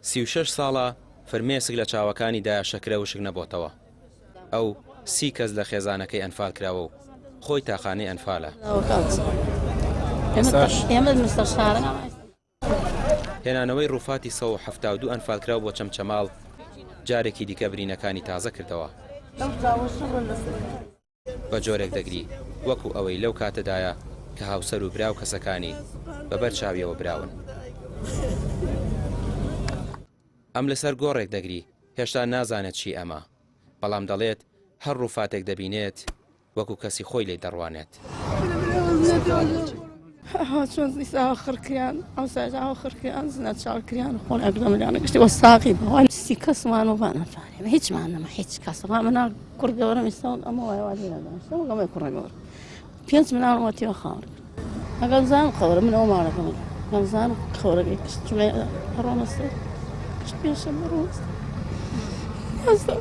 36 ساڵە فرمێسک لە چاوەکانی دایە شەکرە وشک نەبۆتەوە. ئەو سی کەس لە خێزانەکەی ئەنفال کراوە و خۆی تاقانەی ئەنفالە. هێنانەوەی ڕووفاتی 172 ئەنفالکراو بۆ چەمچەماڵ جارێکی دیکە برینەکانی تازە کردەوە. بە جۆرێک دەگری وەکو ئەوەی لەو کاتەدایە کە هاوسەر و برا و کەسەکانی بە بەر چاویەوە براون. ئەم لەسەر گۆڕێک دەگری، هێشتا نازانێت چی ئەمە، بەڵام دەڵێت هەر ڕووفاتێک دەبینێت وەکو کەسی خۆی لێی دەڕوانێت. کوڕ گەورەم ئێستا ئەمە وایە وا لێرە دانیشتووە وەک ئەمەی کوڕە گەورە پێنج مناڵم وەتیوە خاوەن ئەگەر زانم خەورە من ئەو ماڵەکەم ئەگەر زانم خەورەکەی کشت جمعە ئەڕۆمە سەر کشت پێنجشەممە ئەڕۆمە سەر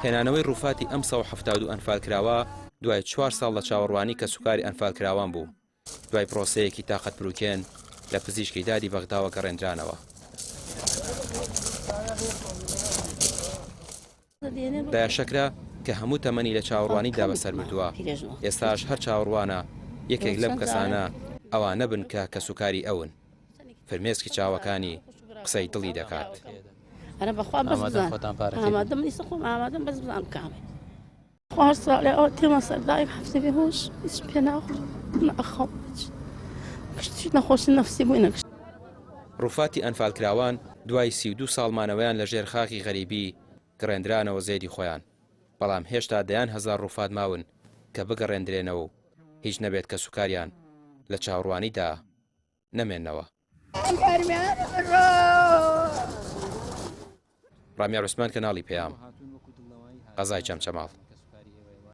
هێنانەوەی ڕووفاتی ئەم 172 ئەنفالکراوە دوای چوار ساڵ لە چاوەڕوانی کەسوکاری ئەنفالکراوان بوو. دوای پرۆسەیەکی تاقەتپروکێن لە پزیشکی دادی بەغداوە گەڕێنرانەوە. دایە شەکرە کە هەموو تەمەنی لە چاوەڕوانیدا بەسەر بردووە، ئێستاش هەر چاوەڕوانە یەکێک لەم کەسانە ئەوانە بن کە کەسوکاری ئەون. فرمێسکی چاوەکانی قسەی دڵی دەکات. خوار ساڵێ ئەوە تێمە سەر دایک هەفتە بێ هۆش هیچم پێ ناخۆم ناخەم گشتی نەخۆشی نەفسی بووینە گشت. ڕوفاتی ئەنفالکراوان دوای 32 ساڵ مانەوەیان لە ژێر خاکی غەریبی گڕێندرانەوە زێدی خۆیان، بەڵام هێشتا دەیان هەزار ڕوفات ماون کە بگەڕێندرێنەوە و هیچ نەبێت کەسوکاریان لە چاوڕوانیدا نەمێنەوە. ڕامیار عوسمان کەناڵی پەیام، قەزای چەمچەماڵ.